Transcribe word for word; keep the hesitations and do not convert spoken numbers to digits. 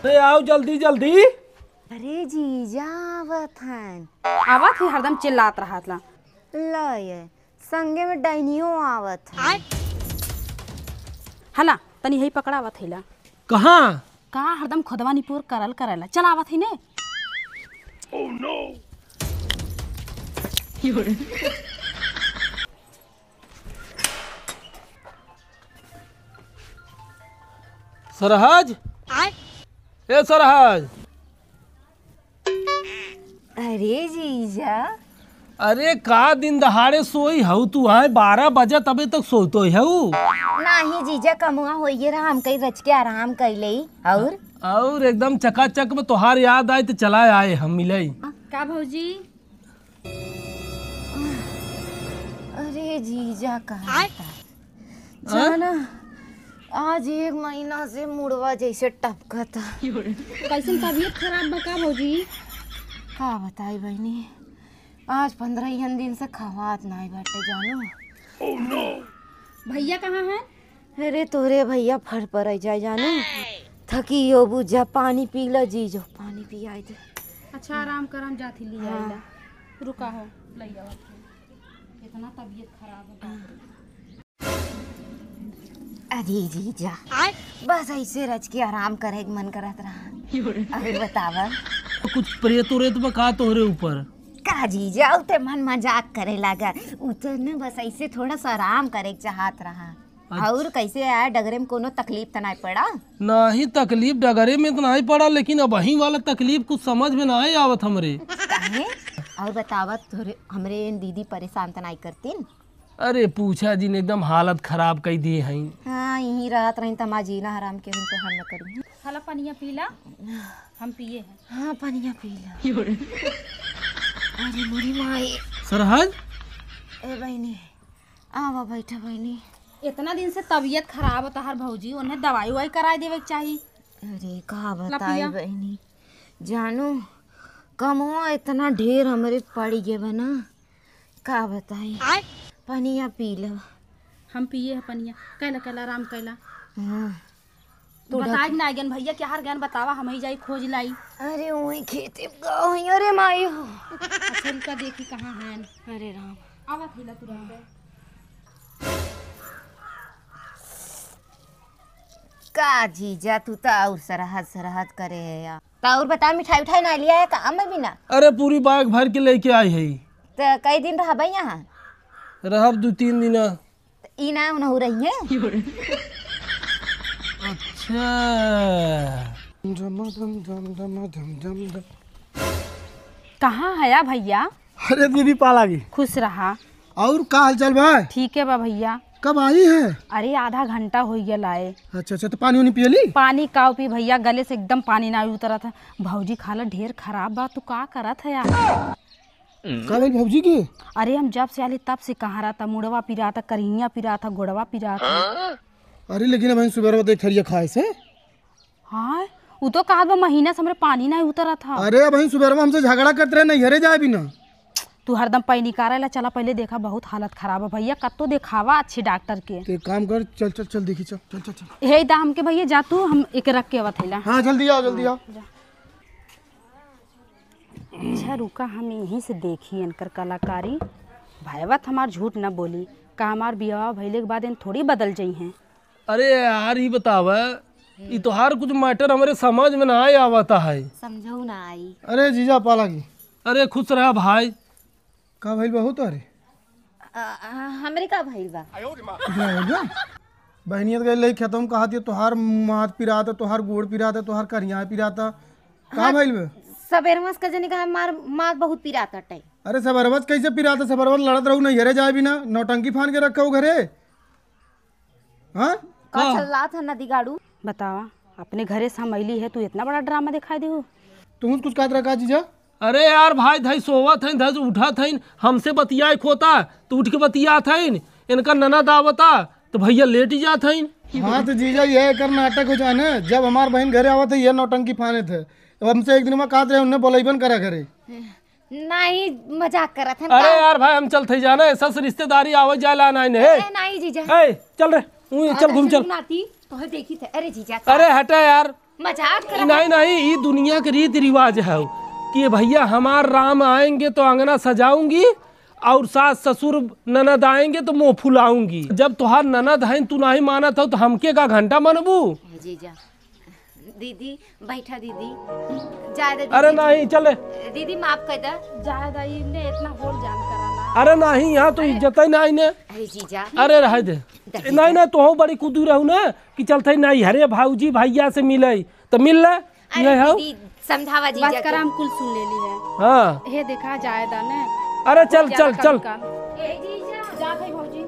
अरे आओ जल्दी जल्दी। अरे जीजा आवत हन। आवत ही, हरदम चिल्लात रहत ला। ला ये, संगे में डाइनियो आवत है। हला, तनी हई पकड़ावत है ला। कहाँ? का हरदम खुदवा निपोर करल करेला। चल आवत ही ने। सरहज? आय? ए सरहज। अरे जीजा। अरे का दिन दहाड़े सोई हऊ तू, आय बारह बजे तबे तक सोतो हऊ? नाही जीजा, कमुआ होइए रहा, हम कहीं रच के आराम कर लेई। और? और एकदम चकाचक में तोहार याद आए तो चला आए हम मिलई। का भौजी? अरे जीजा, कहा आय? था? हाँ? जाना, आज एक महीना से मुड़वा जैसे टपकता। कैसन तबीयत खराब बा का भौजी? का बताई बहनी, आज पंद्रह दिन से खवात नाई बाटे जानू। भैया कहाँ हैं? अरे तोरे भैया फर पर आई जाए जानू। थकी हो बुझा, पानी पी लो जीजो, पानी पियाई दे। अच्छा आराम कर, हम जात ही ले हाँ। आइला। रुका हो, ले आओ। इतना तबीयत खराब है, बाप रे। अरे जीजा, आय? बस ऐसे रच के आराम करे के मन करत रहा। अरे बतावा। कुछ प्रेत उरेत बा का तोहरे ऊपर? का जीजा, उ ते मन मजाक करे लागा। उ ते न बस ऐसे थोड़ा सा आराम करे के चाहत रहा। अच्छा। और कैसे आया, डगरे में कोनो तकलीफ त नाई पड़ा? नाही, तकलीफ डगरे में तो नाई पड़ा, लेकिन अबहीं वाला तकलीफ कुछ समझ में नाई आवत हमरे। काहे? और बतावा, तोरे, हमरे दीदी परेशान त नाई करतीन? अरे पूछा जिन, एकदम हालत खराब कई दिए हैं। हाँ, यहीं रहत रही त हमार जीना हराम के हम तो हल न करी। हला पनिया पीला, हम पिए हैं। हाँ, पनिया पीला। अरे मोरी माई। सरहज? ए बहनी, आवा बैठा बहनी। इतना दिन से तबीयत खराब है तहार भौजी, उन्हें दवाई उवाई कराए देवे के चाही। अरे का ला बताई पिया। बहनी, जानू कमवा इतना ढेर हमरे पड़ गए बा ना, का बताई। आय? पनिया पी लो। हम पिए है पनिया। कैला कैला आराम कैला। हाँ। तू बताए ढक- ना गन भैया, क्या हर गन बतावा, हम ही जाई खोज लाई। अरे वही खेते में गवा हुई, अरे माई हो। अच्छा रुका देखी कहाँ हैं। अरे राम। आवा थैला तुरंत। का जीजा, तू तो और सरहद सरहद करे है यार। तो और बता, मिठाई उठाई ना लिया है का? अम्मा भी ना। अरे पूरी बैग भर के लेके आई है। तो कई दिन रहबे यहाँ? रहब दो तीन दिन। तो ई ना उनहु रही है। अच्छा। कहाँ है या भैया? अरे दीदी पालागी। खुश रहा। और का हालचाल बा? ठीक है बा भैया। कब आई है? अरे आधा घंटा हो गया लाए। अच्छा अच्छा, तो पानी उनी पियली? पानी काव पी भैया, गले से एकदम पानी ना उतरत है। भौजी खाला ढेर खराब बा, तू का करत है यार? का भइल भौजी के? अरे हम जब से आली तब से कहाँ रहता, मुड़वा पिराता, करिया पिराता, गोड़वा पिराता। अरे लेकिन अब सुबह देख थरिया खाए से। हाँ, उ तो कहत बा महीना से हमरे पानी नहीं उतरत ह। अरे, अबहीं सुबेरवा हमसे झगड़ा करत रहे, नैहरे जाए बिना। तू हरदम पैनी कारे ला चला, पहले देखा, बहुत हालत खराब है भैया, कत्तो देखावा अच्छे डॉक्टर के। तो एक काम कर, चल, चल, चल, देखी, चल, चल, चल, चल। हे दा हमके भैया, जा तू, हम एक रख के आवत है ला। हाँ, जल्दी आओ, जल्दी आओ। जा। अच्छा रुका, हम यहीं से देखी इनकर कलाकारी। भैया त हमार झूठ न बोली, का हमार बियाह भइले के बाद इन थोड़ी बदल जइहें। अरे यार, ई बतावा, ई तोहार कुछ मैटर हमरे समझ में ना आवता है। समझऊ ना आई। अरे जीजा पालागी। अरे खुश रहा भाई। का भइल बा हो तोहरे? अ, अ, हमरे का भइल बा? कुछ ना भइल बा? बहनिया त गइल रही खेतवा में, कहत ये तोहार माथ पिरात, तोहार गोड़ पिरात, तोहार करिया पिरात। का हाँ, भइल बा? सबेरवा से का जनी का हमार माथ बहुत पिरात अटे। अरे सबेरवा से कैसे पिरात? सबेरवा लड़त रहू, नैहरे जाए बिना, नौटंकी फान के रखा हो घरे। हाँ? का हाँ। चल्लात है नदी गाड़ू? बतावा, अपने घरे से हम अइली है, तू इतना बड़ा ड्रामा दिखाई देहू? तू कुछ कहत रहा का जीजा? अरे यार, भाई धाई सोवत हैं, धस उठत हैं, हमसे बतियाए खोता, तो उठ के बतियात हैं, इनका ननद आवता, तो भैया लेट ही जात हैं। हाँ, तो जीजा, ये एकर नाटक हो जाए ना, जब हमार बहन घरे आवत है, ये नौटंकी फानत है। अब हमसे एक दिन में कहत रहे, उन्हें बोलैबन करा घरे। नहीं, मजाक करत हन अरे का? यार भाई, हम चलत ही जाना, ऐसा से रिश्तेदारी आवे जाए ला नहीं, नहीं। ए, नहीं जीजा। ए, चल रे, ऊ चल, घूम चल। नाती, तोहे देखी थे। अरे जीजा, अरे हटा यार, मजाक कर। नहीं, नहीं, ई दुनिया के रीति रिवाज है कि भैया हमार राम आएंगे तो अंगना सजाऊंगी और सास ससुर ननद आएंगे तो मुंह फुलाऊंगी। जब तोहार ननद है, तू नहीं मानत हो तो हमके का घंटा मनबू? ए जीजा, दीदी बैठा, दीदी जाए दे। अरे दीदी, नहीं, चले। दीदी माफ कर दे। जाए दा, इनने इतना बोल जान करा ना। अरे नहीं, यहाँ तो इज्जत ही नहीं ने। अरे जीजा। अरे रह दे। नहीं, नहीं, तोहू बड़ी कुदू रहू ना कि चलते नहीं, अरे भौजी भैया से मिले तो मिल ले। अरे ये है। दीदी, समझावा जीजा बस के। करा, हम कुल सुन ले ली है। हाँ। हे देखा, जाए दा ने। अरे चल, ज्यादा चल, कम चल। कर। ए जीजा। जा भाई भौजी।